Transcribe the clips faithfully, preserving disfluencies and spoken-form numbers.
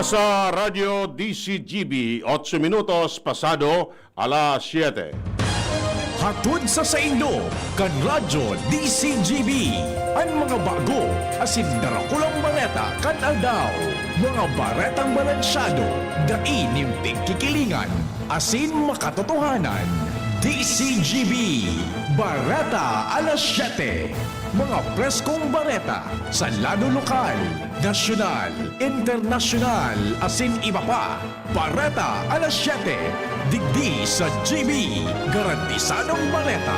Sa Radyo D C G B, otso minutos pasado alas siyete. Hatod sa saindo, kan Radyo D C G B, an mga bago asin darakulang bareta kan aldaw. Mga baretang balansyado, dai nin pigkikilingan, asin makatotohanan. D C G B, Bareta alas siyete. Mga preskong bareta sa lado lokal, nasyonal, internasyonal, asin iba pa. Bareta alas siyete, digdi sa G B, garantisadong bareta.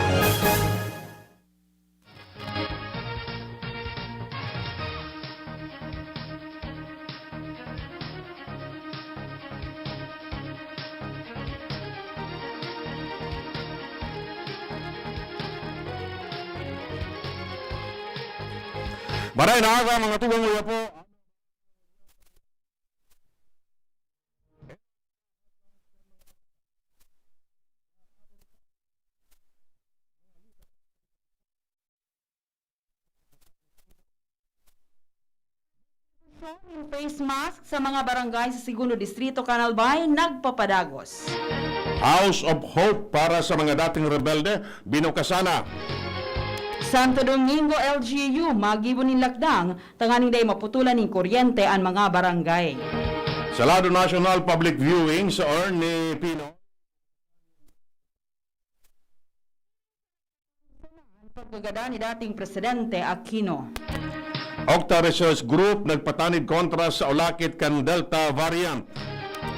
Maray na aga, mga tugang, uya po. Nin face mask sa mga barangay sa Segundo Distrito kan Albay nagpapadagos. House of Hope para sa mga dating rebelde, binukasan na. Santo Domingo L G U, magibo nin lakdang tanganing dai maputulan nin kuryente an mga barangay. Sa lado national, public viewing sa urn ni Pinoy. Pagkagadan ni dating Presidente Aquino. Octa Research Group nagpatanid kontra sa ulakit kan Delta variant.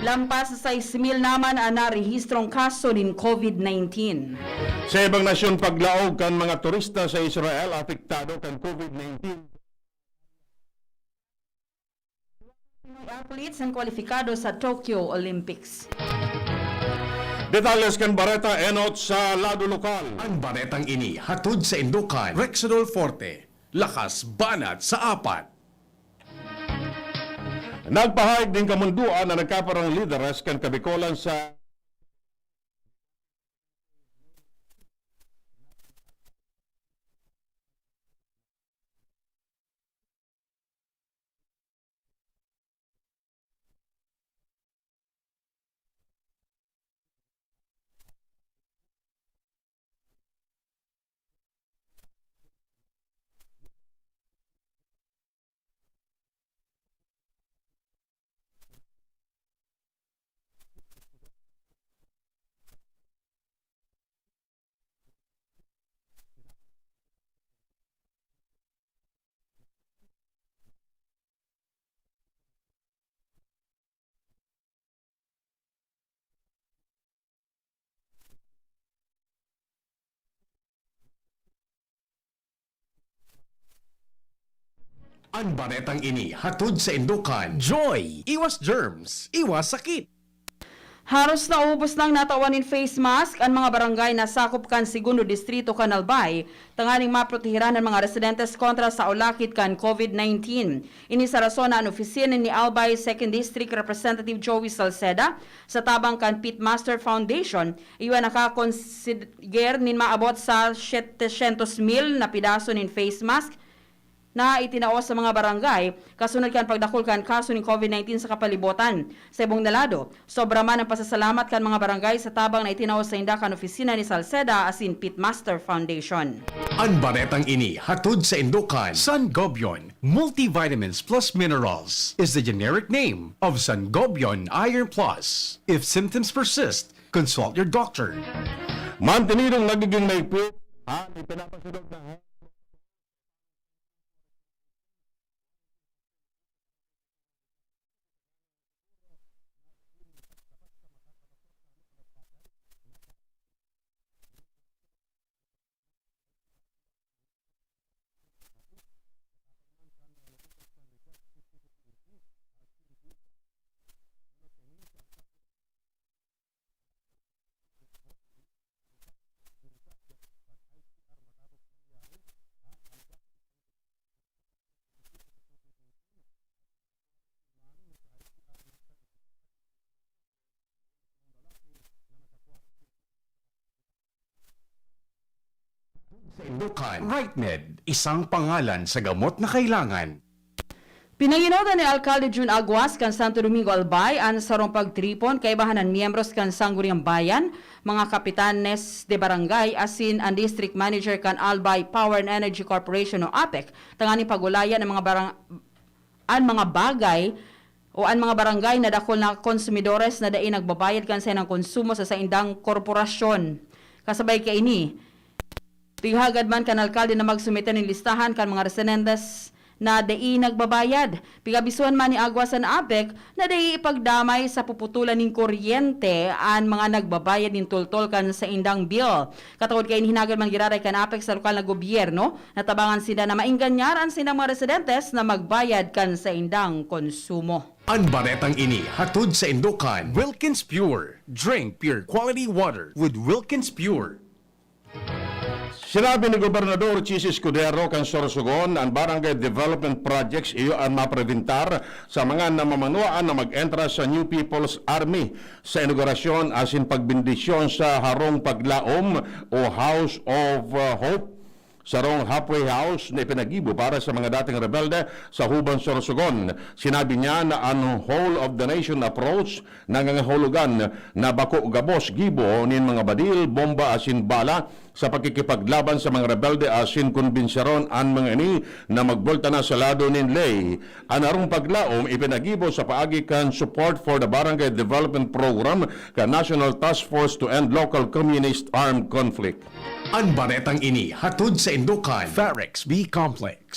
Lampas sa sais mil naman an narehistrong kaso nin COVID nineteen. Sa ibang nasyon, paglaog kan mga turista sa Israel apektado kan COVID nineteen. Pinoy athletes an kwalipikado sa Tokyo Olympics. Detalles kan bareta enot sa lado lokal. An baretang ini hatod saindo kan Rexidol Forte, lakas banat sa apat. Nagpahayag nin kamundoan na nagkaparang lideres kan Kabikolan sa An baretang ini hatod saindo kan Joy! Iwas germs, iwas sakit! Haros naubos nang natawan nin face mask an mga barangay na sakop kan Segundo Distrito kan Albay, tanganing maprotehiran an mga residentes kontra sa ulakit kan COVID nineteen. Ini sa rason na an opisina ni Albay Second District Representative Joey Salceda, sa tabang kan Pitmaster Foundation, iyo an nakakonsiger nin maabot sa setecientos mil na pidaso nin face mask na itinao sa mga barangay, kasunod kan pagdakul kan kaso nin COVID nineteen sa kapalibotan. Sa ibong na lado, sobra man an pasasalamat kan mga barangay sa tabang na itinao sainda kan opisina ni Salceda asin Pitmaster Foundation. An baretang ini hatod saindo kan Sangobion Multivitamins Plus Minerals is the generic name of Sangobion Iron Plus. If symptoms persist, consult your doctor. Mantenidong nagiging mahigpit ang ipinapasidog na Saindo kan Rightmed, isang pangalan sa gamot na kailangan. Pinanginodan ni Alkalde Jun Aguas kan Santo Domingo, Albay, an sarong pagtiripon kaibahan an miyembros kan Sangguniang Bayan, mga kapitanes de barangay, asin an district manager kan Albay Power and Energy Corporation o APEC, tanganing pag-ulayan an mga barang-, an mga bagay o an mga barangay na dakul na konsumidores na dai nagbabayad kan saindang konsumo sa saindang korporasyon. Kasabay kaini, pighagad man kan alkalde na magsumite nin listahan kan mga residentes na dai nagbabayad. Pigabisuhan man ni Aguas an APEC na dai ipagdamay sa puputulan nin kuryente an mga nagbabayad nin tultol kan saindang bill. Katungod kaini, hinagad man giraray kan APEC sa lokal na gobyerno na tabangan sinda na maenganyar an saindang mga residentes na magbayad kan saindang konsumo. An baretang ini hatod saindo kan Wilkins Pure. Drink pure quality water with Wilkins Pure. Sinabi ni Gobernador Chiz Escudero kan Sorsogon, an barangay development projects iyo an maprebentar sa mga namamanuaan na mag-entra sa New People's Army sa inaugurasyon asin pagbendisyon sa harong paglaom o House of, uh, Hope, sarong halfway house na ipinagibo para sa mga dating rebelde sa Huban, Sorsogon. Sinabi niya na an whole of the nation approach nangangahulugan na bako gabos gibo nin mga badil, bomba asin bala sa pakikipaglaban sa mga rebelde asin kumbinseron an mga ini na magbolta na sa lado nin ley. An harong paglaom ipinagibo sa paagi kan Support for the Barangay Development Program kan National Task Force to End Local Communist Armed Conflict. An baretang ini hatod saindo kan Farex B Complex.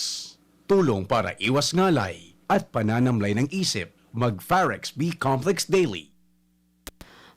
Tulong para iwas ngalay at pananamlay ng isip. Mag Farex B Complex Daily.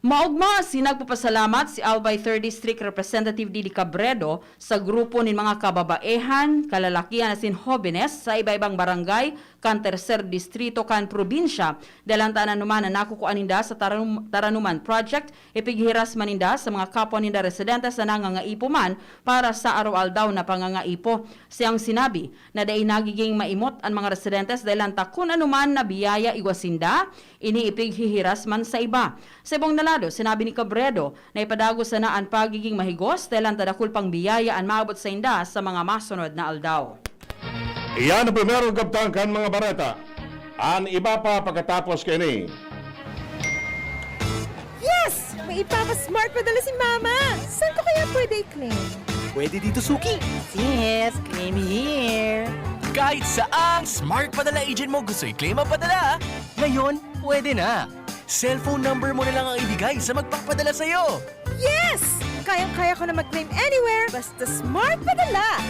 Maogma asin nagpapasalamat si Albay Third District Representative Didi Cabredo sa grupo nin mga kababaehan, kalalakihan asin hobenes sa iba-ibang barangay kan Tercer Distrito kan probinsya, dahil an tanan numan na nakukua ninda sa taranum-, taranuman project, ipighiras man ninda sa mga kapwa ninda residente sa nangangaipo man para sa araw-aldaw na pangangaipo. Siyang sinabi na dai nagiging maimot an mga residentes dahil an ta kun anuman na biyaya igwa sinda, ini ipighihiras man sa iba. Sa ibong na lado, sinabi ni Cabredo na ipadagos sana an pagiging mahigos dahil an ta dakul pang biyaya an maabot sainda sa mga masunod na aldaw. Iyan ang primerong kabtang kan mga bareta. An iba pa pagkatapos kaini. Yes! May ipapa-Smart Padala si Mama! Saan ko kaya pwede i-claim? Pwede dito, Suki! Yes, claim here! Kahit saang Smart Padala agent mo gusto i-claim ang padala, ngayon, pwede na! Cellphone number mo na lang ang ibigay sa magpapadala sa'yo! Yes! Kayang-kaya ko na mag-claim anywhere, basta Smart Padala!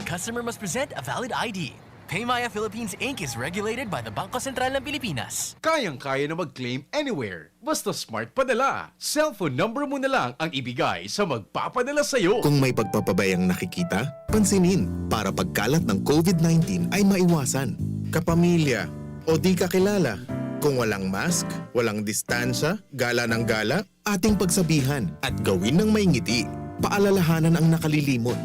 Customer must present a valid I D. PayMaya Philippines Inc is regulated by the Bangko Sentral ng Pilipinas. Kayang-kaya na mag-claim anywhere, basta Smart Padala. Cellphone number mo na lang ang ibigay sa magpapadala sa'yo. Kung may pagpapabayang nakikita, pansinin para pagkalat ng COVID nineteen ay maiwasan. Kapamilya o di kakilala, kung walang mask, walang distansya, gala ng gala, ating pagsabihan at gawin ng may ngiti. Paalalahanan ang nakalilimot.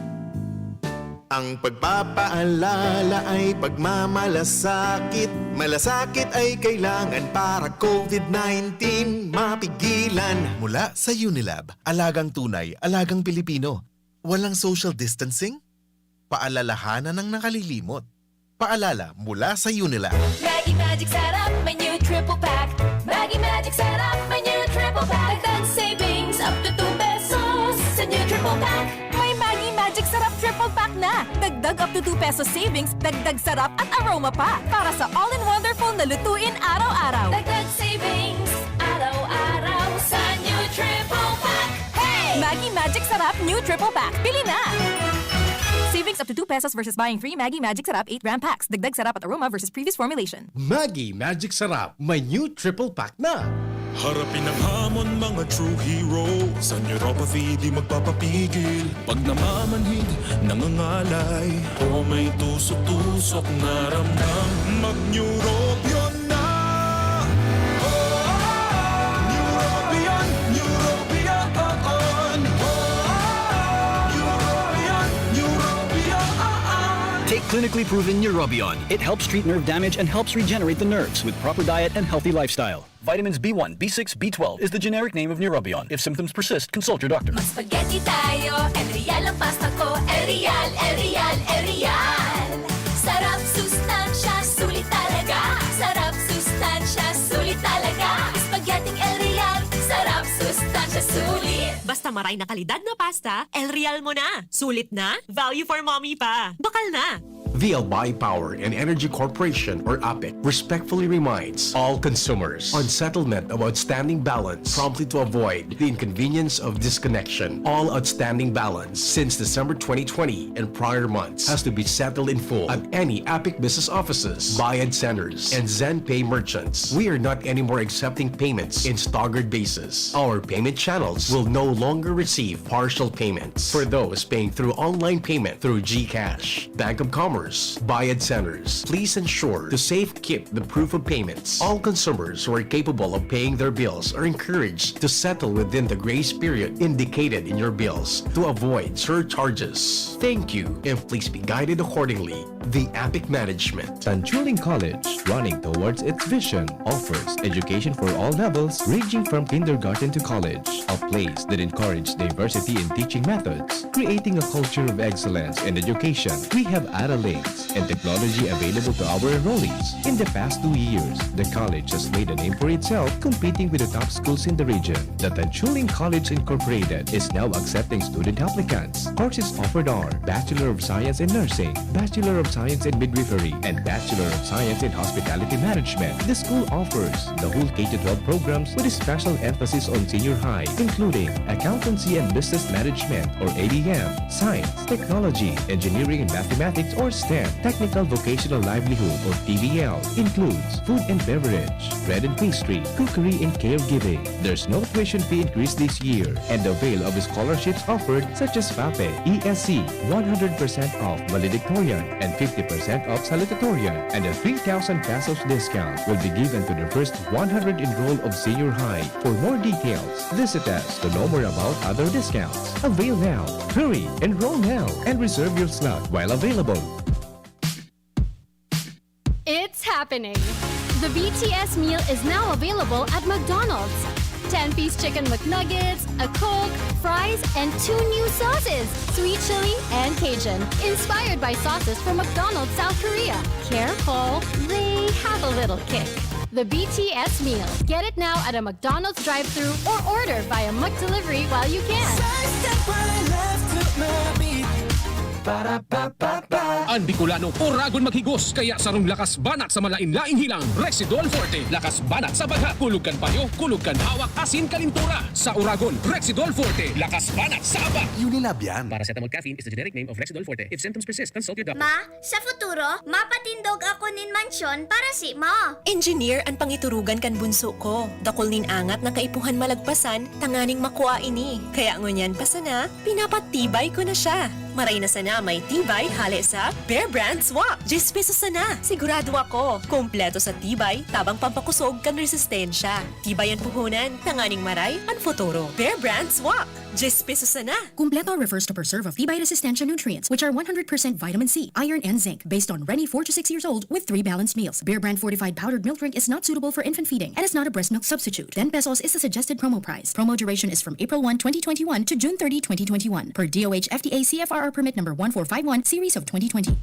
Ang pagpapaalala ay pagmamalasakit. Malasakit ay kailangan para COVID nineteen mapigilan. Mula sa Unilab, alagang tunay, alagang Pilipino. Walang social distancing? Paalalahanan ang nakalilimot. Paalala mula sa Unilab. Maggi Magic Sarap, may new triple pack. Maggi Magic Sarap, may new triple pack. Dagdag savings up to two pesos sa new triple pack. May Maggi Magic Sarap triple pack na. Dagdag up to two pesos savings, dagdag sarap at aroma pa. Para sa all-in-wonderful na lutuin araw-araw. Dagdag savings, araw-araw sa new triple pack. Hey! Maggi Magic Sarap New Triple Pack. Bili na! Savings up to two pesos versus buying three Maggi Magic Sarap eight gram packs. Dagdag sarap at aroma versus previous formulation. Maggi Magic Sarap, may new triple pack na. Harapin ang hamon, mga true hero. Sa neuropathy, di magpapapigil. Pag namamanhid, nangangalay, o may tusok-tusok na ramdam, mag-Neurobion na! Neurobion, Neurobion, oo. Neurobion, Neurobion, oo. Take clinically proven Neurobion. It helps treat nerve damage and helps regenerate the nerves with proper diet and healthy lifestyle. Vitamins B one, B six, B twelve is the generic name of Neurobion. If symptoms persist, consult your doctor. Mag-spaghetti tayo, El Real ang pasta ko. El Real, El Real, El Real. Sarap, sustansya, Maray na kalidad na pasta, El Real mo na. Sulit na, value for mommy pa. Bakal na! The Albay Power and Energy Corporation, or APEC, respectfully reminds all consumers on settlement of outstanding balance promptly to avoid the inconvenience of disconnection. All outstanding balance since December twenty twenty and prior months has to be settled in full at any APEC business offices, Bayad Centers, and ZenPay merchants. We are not anymore accepting payments in staggered basis. Our payment channels will no longer receive partial payments. For those paying through online payment through GCash, Bank of Commerce, Bayad Centers, please ensure to safe keep the proof of payments. All consumers who are capable of paying their bills are encouraged to settle within the grace period indicated in your bills to avoid surcharges. Thank you, and please be guided accordingly. The APEC Management. Tanchuling College, running towards its vision, offers education for all levels, ranging from kindergarten to college, a place that encourages diversity in teaching methods, creating a culture of excellence in education. We have ARALinks and technology available to our enrollees. In the past two years, the college has made a name for itself, competing with the top schools in the region. The Tanchuling College Incorporated is now accepting student applicants. Courses offered are Bachelor of Science in Nursing, Bachelor of Science in Midwifery, and Bachelor of Science in Hospitality Management. The school offers the whole K to twelve programs with a special emphasis on senior high, including Accountancy and Business Management, or A B M, Science, Technology, Engineering and Mathematics, or STEM, Technical Vocational Livelihood, or T V L, includes food and beverage, bread and pastry, cookery and caregiving. There's no tuition fee increase this year, and avail of scholarships offered such as FAPE, E S C, one hundred percent off valedictorian and fifty percent off salutatorian, and a three thousand pesos discount will be given to the first one hundred enrolled of senior high. For more details, visit us to know more about other discounts. Avail now! Hurry! Enroll now and reserve your slot while available. It's happening! The B T S meal is now available at McDonald's. ten-piece chicken McNuggets, a Coke, fries, and two new sauces, sweet chili and Cajun. Inspired by sauces from McDonald's South Korea. Careful, they have a little kick. The B T S meal. Get it now at a McDonald's drive-thru or order via McDelivery while you can. Sa Estampal Left to Mabit. Para pa pa pa. An Bicolano, oragon maghigos, kaya sarong lakas banat sa malain-laing hilang, Rexidol Forte. Lakas banat sa bagha, kulog kan payo, kulog kan hawak, asin kalintura. Sa oragon, Rexidol Forte. Lakas banat sa aba. Unilab yan. Paracetamol caffeine is the generic name of Rexidol Forte. If symptoms persist, consult your doctor. Ma, sa futuro, mapatindog ako nin mansyon para si mo. Engineer an pangiturugan kan bunso ko. Dakul nin angat na kaipuhan malagpasan tanganing makua ini. Kaya ngunyan pa sana, pinapatibay ko na siya. Maray na sana may tibay hale sa Bear Brand Swak. Diyes pesos sana, sigurado ako. Kompleto sa tibay, tabang pampakusog kan resistensya. Tibay an puhunan, tanganing maray an futuro. Bear Brand Swak. Diyes pesos sana. Kumpleto refers to preserve of tibay resistensya nutrients, which are one hundred percent vitamin C, iron, and zinc, based on Reni four to six years old with three balanced meals. Bear Brand fortified powdered milk drink is not suitable for infant feeding and is not a breast milk substitute. Ten pesos is the suggested promo price. Promo duration is from April one, twenty twenty-one to June thirty, twenty twenty-one, per D O H F D A C F R R permit number one four five one, series of twenty twenty.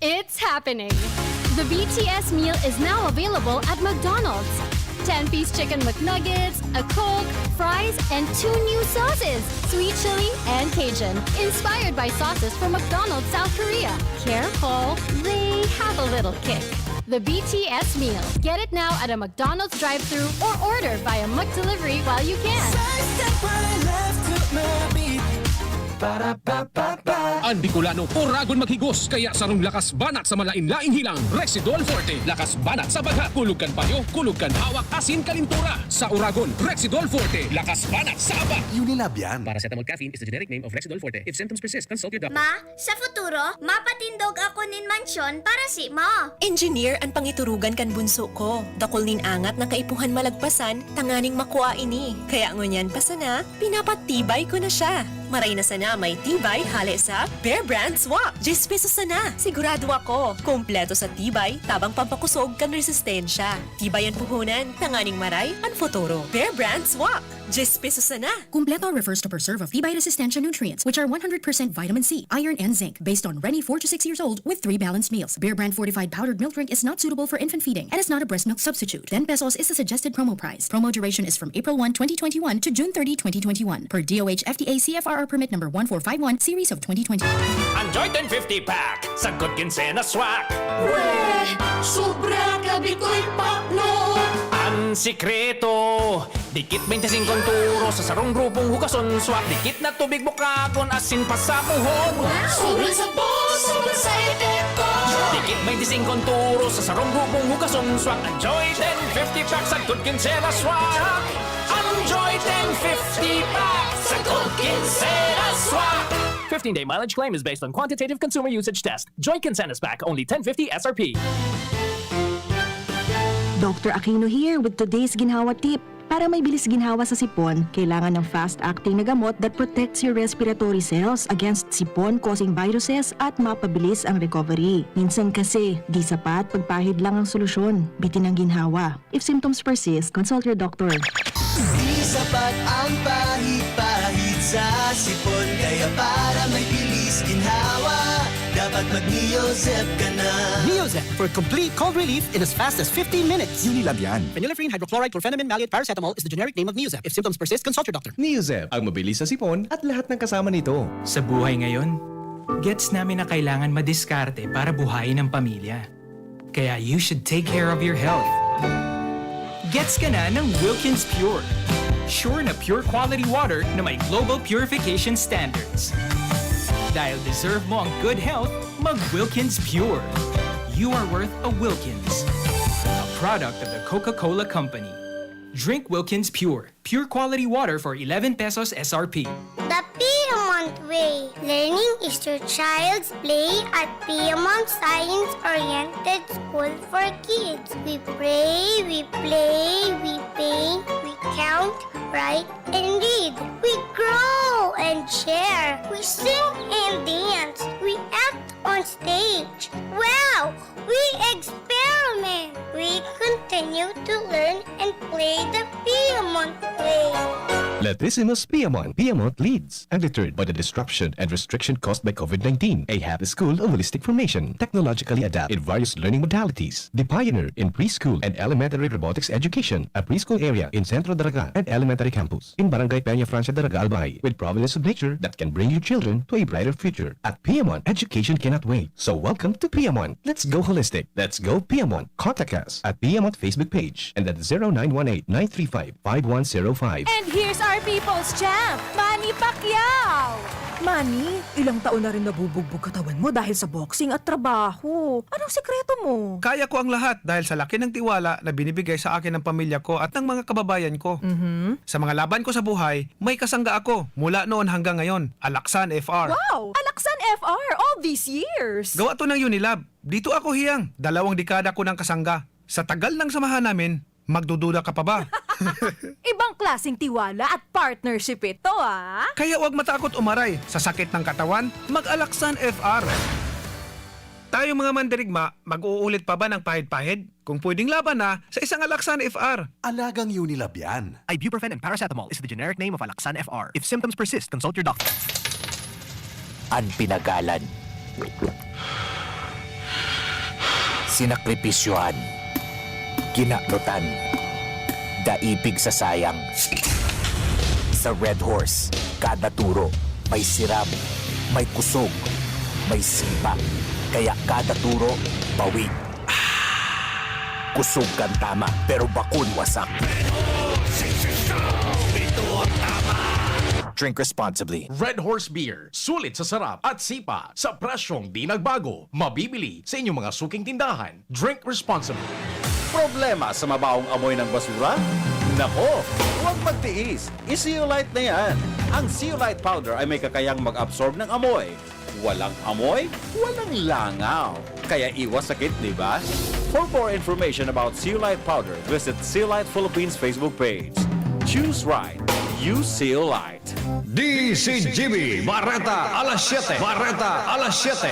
It's happening! The B T S meal is now available at McDonald's. ten-piece chicken McNuggets, a Coke, fries, and two new sauces, sweet chili and Cajun. Inspired by sauces from McDonald's South Korea. Careful, they have a little kick. The B T S meal. Get it now at a McDonald's drive-thru or order via McDelivery while you can. Sa Estampal Left to Mabit. Para pa pa pa. An Bicolano, oragon maghigos, kaya sarong lakas banat sa malain-laing hilang, Rexidol Forte. Lakas banat sa bagha, kulog kan payo, kulog kan hawak, asin kalintura. Sa oragon, Rexidol Forte. Lakas banat sa aba. Unilab yan. Paracetamol caffeine is the generic name of Rexidol Forte. If symptoms persist, consult your doctor. Ma, sa futuro, mapatindog ako nin mansyon para si mo. Engineer an pangiturugan kan bunso ko. Dakul nin angat na kaipuhan malagpasan tanganing makua ini. Kaya ngunyan pa sana, pinapatibay ko na siya. Maray na sana may tibay hale sa Bear Brand Swak. Diyes pesos sana. Sigurado ako, kompleto sa tibay, tabang pampakusog kan resistensya. Tibay an puhunan, tanganing maray an futuro. Bear Brand Swak. Diyes pesos sana. Kumpleto refers to preserve of tibay resistensya nutrients, which are one hundred percent vitamin C, iron, and zinc, based on Reni four to six years old with three balanced meals. Bear Brand fortified powdered milk drink is not suitable for infant feeding and is not a breast milk substitute. Ten pesos is the suggested promo price. Promo duration is from April one, twenty twenty-one to June thirty, twenty twenty-one, per D O H F D A C F R R permit number one four five one, series of twenty twenty. Enjoy ten fifty pack, sagkod kinsenas swak. Weh, sobra ka bitoy pakno. Ang sikreto, dikit twenty-five turo sa sarong grupong hugason swak. Dikit na tubig bukagon asin pasapuhon. Sobra sa boss, sobra sa epekto. Dikit twenty-five turo sa sarong grupong hugason swak. Enjoy ten fifty pack, sagkod kinsenas swak. Enjoy ten fifty pack, sagkod kinsenas swak. Fifteen-day mileage claim is based on quantitative consumer usage test. Joy Kinsenas Pack, only ten fifty S R P. Doctor Aquino here with today's ginhawa tip. Para may bilis ginhawa sa sipon, kailangan ng fast-acting na gamot that protects your respiratory cells against sipon-causing viruses at mapabilis ang recovery. Minsan kasi, di sapat pagpahid lang ang solusyon. Bitin ang ginhawa. If symptoms persist, consult your doctor. Di sapat ang pahid-pahid sa sipon. Kaya para may bilis ginhawa, dapat mag-Neozep ka na. Neozep for complete cold relief in as fast as fifteen minutes. Unilab yan. Phenylephrine hydrochloride chlorphenamine maleate paracetamol is the generic name of Neozep. If symptoms persist, consult your doctor. Neozep, ang mabilis sa sipon at lahat ng kasama nito. Sa buhay ngayon, gets namin na kailangan madiskarte para buhayin ang pamilya. Kaya you should take care of your health. Gets ka na ng Wilkins Pure. Sure na pure quality water na may global purification standards. Dahil deserve mo ang good health, mag Wilkins Pure. You are worth a Wilkins. A product of the Coca-Cola Company. Drink Wilkins Pure. Pure quality water for eleven pesos S R P. The Piedmont Way. Learning is your child's play at Piedmont Science Oriented School for Kids. We pray, we play, we paint, we count, write, and read. We grow and share. We sing and dance. We act on stage. Wow! We experiment. We continue to learn and play the Piedmont way. Latissimus Piamon, Piamont leads. Undeterred by the disruption and restriction caused by COVID nineteen, a happy school of holistic formation, technologically adapted in various learning modalities. The pioneer in preschool and elementary robotics education, a preschool area in Centro Daraga and elementary campus in Barangay Peña Francia Daraga Albay, with providence of nature that can bring your children to a brighter future. At Piamon, education cannot wait. So welcome to Piamon. Let's go holistic. Let's go Piamon. Contact us at Piamon Facebook page and at zero nine one eight nine three five five one zero five. And here's our people's champ, Manny Pacquiao! Manny, ilang taon na rin nabubugbog katawan mo dahil sa boxing at trabaho. Anong sikreto mo? Kaya ko ang lahat dahil sa laki ng tiwala na binibigay sa akin ng pamilya ko at ng mga kababayan ko. Mhm. Sa mga laban ko sa buhay, may kasangga ako mula noon hanggang ngayon, Alaksan F R. Wow! Alaksan F R all these years! Gawa to ng Unilab. Dito ako hiyang, dalawang dekada ko ng kasangga. Sa tagal ng samahan namin, magdududa ka pa ba? Ibang klaseng tiwala at partnership ito, ah! Kaya huwag matakot umaray sa sakit ng katawan, mag-Alaksan F R. Tayong mga mandirigma, mag-uulit pa ba ng pahid-pahid? Kung pwedeng laban na, sa isang Alaksan F R. Alagang Unilab yan. Ibuprofen and paracetamol is the generic name of Alaxan F R. If symptoms persist, consult your doctor. An pinagalan, sinakripisyohan, kinadotan, daipig sa sayang. Sa Red Horse, kada turo, may siram, may kusog, may sipa. Kaya kada turo, bawi. Kusog kan tama, pero bakun wasak. Drink responsibly. Red Horse Beer, sulit sa sarap at sipa, sa presyong di nagbago. Mabibili sa inyong mga suking tindahan. Drink responsibly. Problema sa mabawong amoy ng basura? Nako, huwag magtiis. I-Zeolite na yan. Ang Zeolite Powder ay may kakayang mag-absorb ng amoy. Walang amoy, walang langaw. Kaya iwas sakit, di ba? For more information about Zeolite Powder, visit Zeolite Philippines Facebook page. Choose right. You see light. D C G B, Bareta alas siyete. Bareta alas siyete.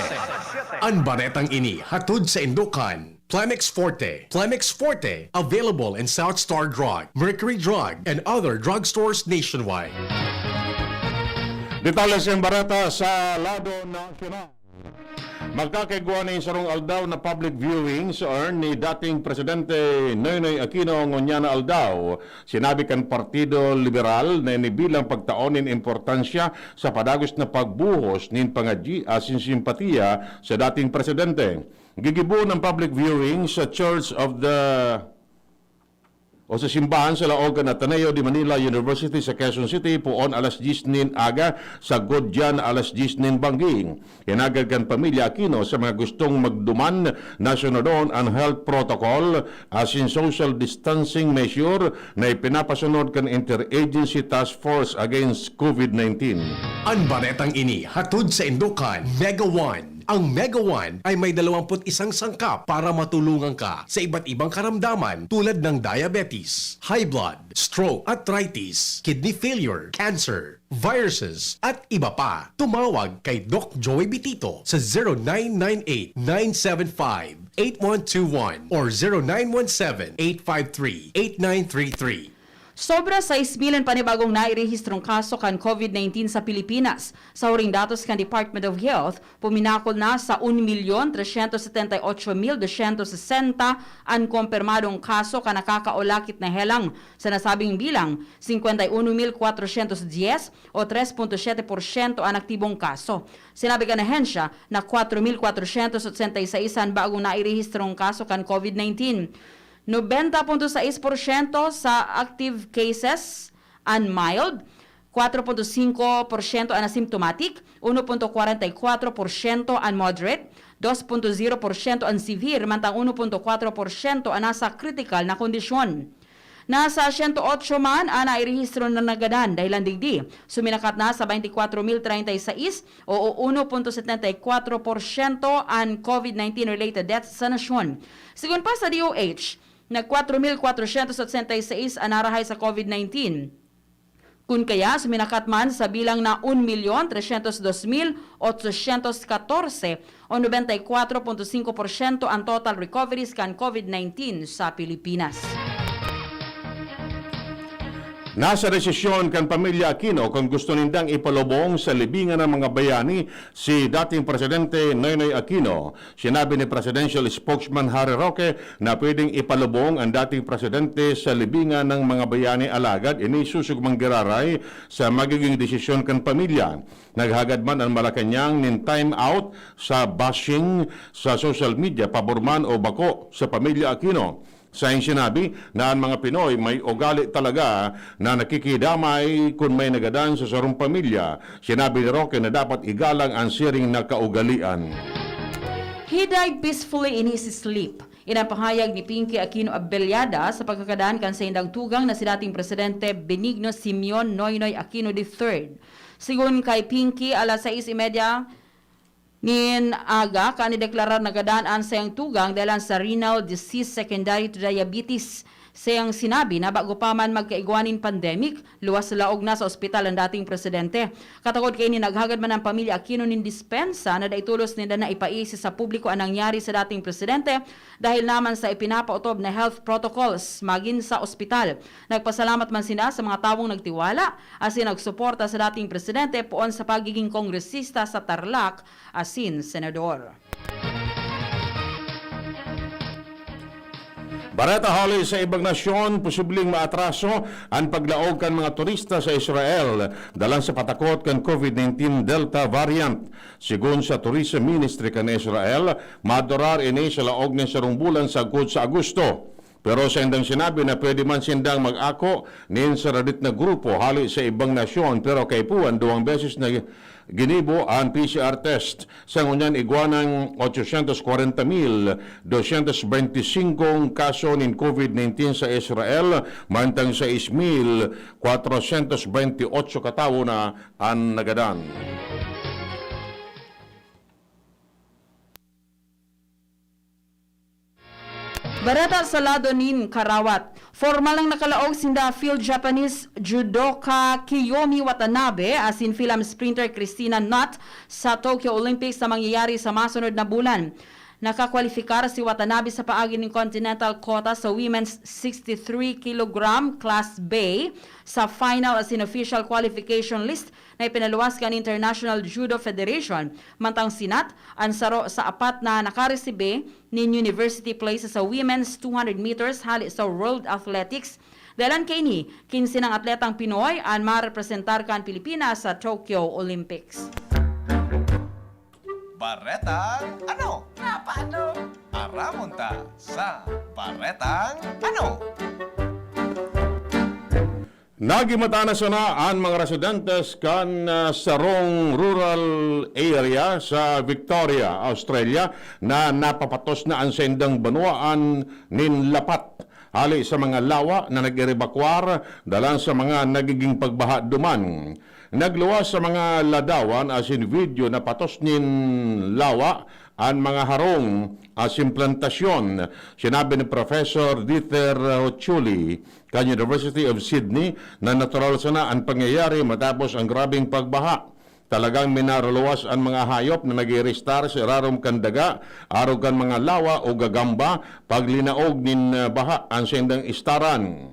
An baretang ini hatod sa indukan Plemex Forte. Plemex Forte, available in South Star Drug, Mercury Drug, and other drugstores nationwide. Detalye sa bareta sa lado nasyonal. Magkakaigwa nin sarong aldaw na public viewing sa urn ni dating Presidente Noynoy Aquino ngunyan na aldaw. Sinabi kan Partido Liberal na ini bilang pagtao nin importansya sa padagos na pagbuhos nin pangadyi asin simpatiya sa dating presidente. Gigibo ang public viewing sa Church of the o sa simbahan sa laog kan Ateneo de Manila University sa Quezon City, poon alas dyes nin aga, sagkod diyan alas dyes nin banggi. Hinagad kan pamilya Aquino sa mga gustong magduman na sunodon an health protocol asin social distancing measure na ipinapasunod kan Interagency Task Force Against COVID nineteen. An baretang ini hatod sa indukan Mega One. Ang Mega One ay may dalawampu't isang sangkap para matulungan ka sa iba't ibang karamdaman tulad ng diabetes, high blood, stroke, arthritis, kidney failure, cancer, viruses, at iba pa. Tumawag kay Doc Joey Bitito sa zero nine nine eight, nine seven five, eight one two one or zero nine one seven, eight five three, eight nine three three. Sobra sais mil an panibagong nairehistrong kaso kan COVID nineteen sa Pilipinas. Sa huring datos kan Department of Health, puminakol na sa un milyon tresyentos setenta y ocho mil dosyentos sesenta an kompermadong kaso kan nakakaulakit na helang. Sa nasabing bilang, singkwenta y uno mil kwatrosyentos dyes o tres punto siyete porsyento an aktibong kaso. Sinabi kan ahensya na kwatro mil kwatrosyentos otsenta y seis an bagong nairehistrong kaso kan COVID nineteen. Nobenta punto sais porsyento sa active cases an mild, kwatro punto singko porsyento an asymptomatic, uno punto kwarenta y kwatro porsyento an moderate, dos punto zero porsyento an severe, mantang uno punto kwatro porsyento an nasa kritikal na kondisyon. Nasa siyento otso man an nairehistro na nagadan dahilan digdi. Suminakat na sa baynte kwatro mil treinta y seis o uno punto setenta y kwatro porsyento an COVID nineteen related deaths sa nasyon. Sigon pa sa D O H, nag kwatro mil kwatrosyentos otsenta y seis an narahay sa COVID nineteen. Kun kaya, suminakat man sa bilang na un milyon tresyentos dos mil otsosyentos katorse o nobenta y kwatro punto singko porsyento an total recoveries kan COVID nineteen sa Pilipinas. Nasa desisyon kan pamilya Aquino kung gusto nindang ipalubong sa libingan ng mga bayani si dating Presidente Noynoy Aquino. Sinabi ni Presidential Spokesman Harry Roque na pwedeng ipalubong ang dating presidente sa libingan ng mga bayani, alagad ini susugmang giraray sa magiging desisyon kan pamilya. Naghagad man ang Malacañang nin time out sa bashing sa social media, pabor man o bako sa pamilya Aquino. Saing sinabi na ang mga Pinoy may ugali talaga na nakikidamay kun may nagadan sa sarong pamilya. Sinabi ni Roque na dapat igalang ang siring na kaugalian. He died peacefully in his sleep. Iyan ang pahayag ni Pinky Aquino Abellada sa pagkakadan kan saindang tugang na si dating Presidente Benigno Simeon Noynoy Aquino the third. Sigon kay Pinky, alas sais y media nin aga kan ideklarar na gadan an saiyang tugang dahelan sa renal disease secondary to diabetes. Saiyang sinabi na bago pa man magkaigwa nin pandemic, luwas sa laog na sa ospital an dating presidente. Katakod kaini, naghagad man ang pamilya Aquino nin dispensa na dai tolos ninda na ipaisi sa publiko an nangyari sa dating presidente dahil naman sa ipinapaotob na health protocols magin sa ospital. Nagpasalamat man sinda sa mga tawong nagtiwala asin nagsuporta sa dating presidente poon sa pagiging kongresista sa Tarlac asin senador. Bareta hali sa ibang nasyon, posibleng maatraso an paglaog kan mga turista sa Israel dalan sa patakot kan COVID nineteen Delta variant. Sigon sa Tourism Ministry kan Israel, madurar ini sa laog nin sarong bulan sagkod sa Agosto. Pero saindang sinabi na pwede man sindang mag-ako nin saradit na grupo hali sa ibang nasyon, pero kaipuhan duwang beses na ginibo an P C R test. Sa ngunyan, igwa nang otsosyentos kwarenta mil dosyentos benti singkong kaso nin COVID nineteen sa Israel, mantang sais mil kwatrosyentos benti otso katawo na an nagadan. Bareta sa lado nin karawat. Formal nang nakalaog sinda Phil Japanese judoka Kiyomi Watanabe asin Phil-Am sprinter Christina Nutt sa Tokyo Olympics na mangyayari sa masunod na bulan. Nakakwalipikar si Watanabe sa paagi nin continental quota sa women's sixty-three kilogram class B sa final asin official qualification list na ipinaluwas kan International Judo Federation. Mantang si Nutt, an saro sa apat na nakaresibi nin university place sa women's two hundred meters hale sa World Athletics. Dalan kaini, quince nang atletang Pinoy an marepresentar kan Pilipinas sa Tokyo Olympics. Baretang ano? Napano? Aramon ta sa Baretang ano? Nagimata na sana an mga residentes kan ah, sarong rural area sa Victoria, Australia, na napapatos na an saindang banwaan nin lapat hali sa mga lawa na nag-erebakwar dalan sa mga nagiging pagbaha duman. Nagluwas sa mga ladawan asin video na patos nin lawa an mga harong asin plantasyon. Sinabi ni Professor Dieter Hochuli kan University of Sydney na natural sana an pangyayari matapos ang grabeng pagbaha. Talagang minaruluwas an mga hayop na nag-iiristar sa irarom kan daga, arog kan mga lawa o gagamba, paglinaog nin ah, baha an saindang istaran.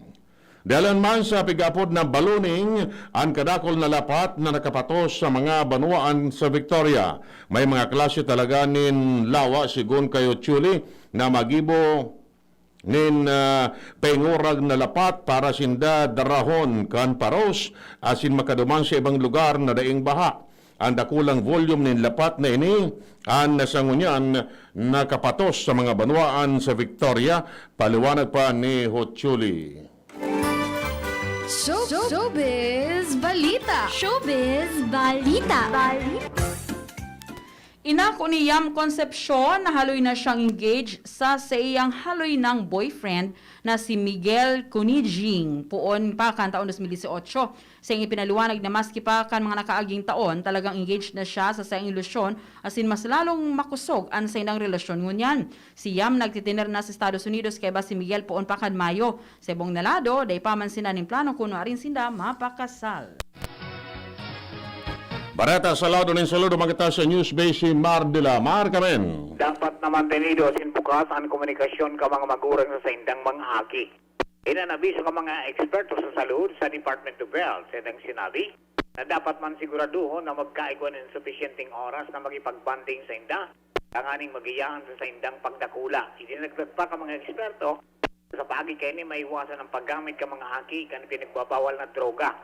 Dalan man sa pig-apod na ballooning an kadakul na lapat na nakapatos sa mga banwaan sa Victoria. May mga klase talaga nin lawa, sigon kay Hochuli, na magibo nin ah, pengurag na lapat para sinda darahon kan paros asin makaduman sa ibang lugar na daing baha. An dakulang volume nin lapat na ini an sa ngunyan nakapatos sa mga banwaan sa Victoria, paliwanag pa ni Hochuli. Showbiz Balita! Showbiz Balita! Inako ni Yam Concepcion na haloy na siyang engaged sa saiyang haloy nang boyfriend na si Miguel Cunijing poon pa kan taon dos mil dieciocho. Saiyang ipinaliwanag na maski pa kan mga nakaaging taon, talagang engaged na siya sa saiyang ilusyon asin mas lalong makosog an saindang relasyon ngunyan. Si Yam nagtitiner na sa Estados Unidos kaiba si Miguel poon pa kan Mayo. Sa ibong na lado, dai pa man sinda nin plano kun nuarin sinda mapakasal. Bareta sa lado nin saludo, magita sa News Base si Mar de la Mar Carmen. Dapat na mantenido asin bukas an komunikasyon kan mga magurang sa saindang mga aki. Inanabiso kan mga eksperto sa salud sa Department of Health, saindang sinabi na dapat man siguraduhon na magkaigwa nin supisyenteng oras na makipagbonding sainda tanganing magiyahan sa saindang pagdakula. Idinagdag pa kan mga eksperto, sa paagi kaini maiwasan an paggamit kan mga aki kan pinagbabawal na droga.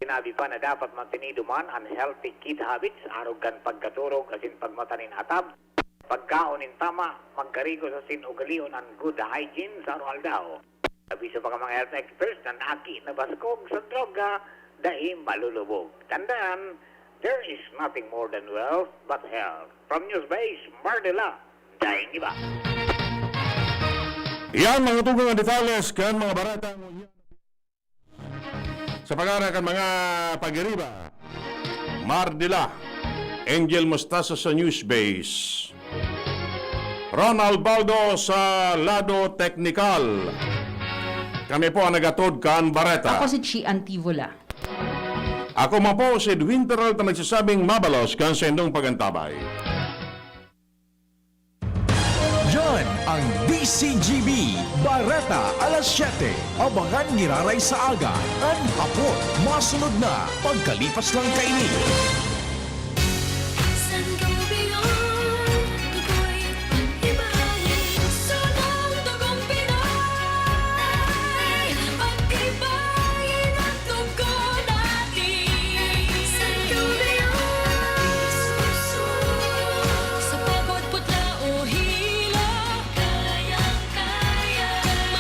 Sinabi pa na dapat mantenido man an healthy kid habits, arog kan pagkaturog asin pagmata nin atab, pagkaon nin tama, magkarigos asin ugalion an good hygiene sa aroaldaw. Abiso pa kan mga health experts na an aki na baskog sa droga dai malulubog. Tandaan, there is nothing more than wealth but health. From News Base, Mardela, daing iba. Yan, mga tugang ang detalles kan mga bareta ngunyan. Sa pangaran kan mga pagiriba, Mardila, Angel Mostaza sa News Base, Ronald Baldo sa lado teknikal. Kami po ang nagatod kan bareta. Ako si Chi Antivola. Ako man po si Edwin Peralta nagsasabing mabalos kan saindong pagantabay. Yan ang D C G B Bareta alas siyete. Abangan giraray sa aga, an hapon, masunod na pagkalipas lang kaini.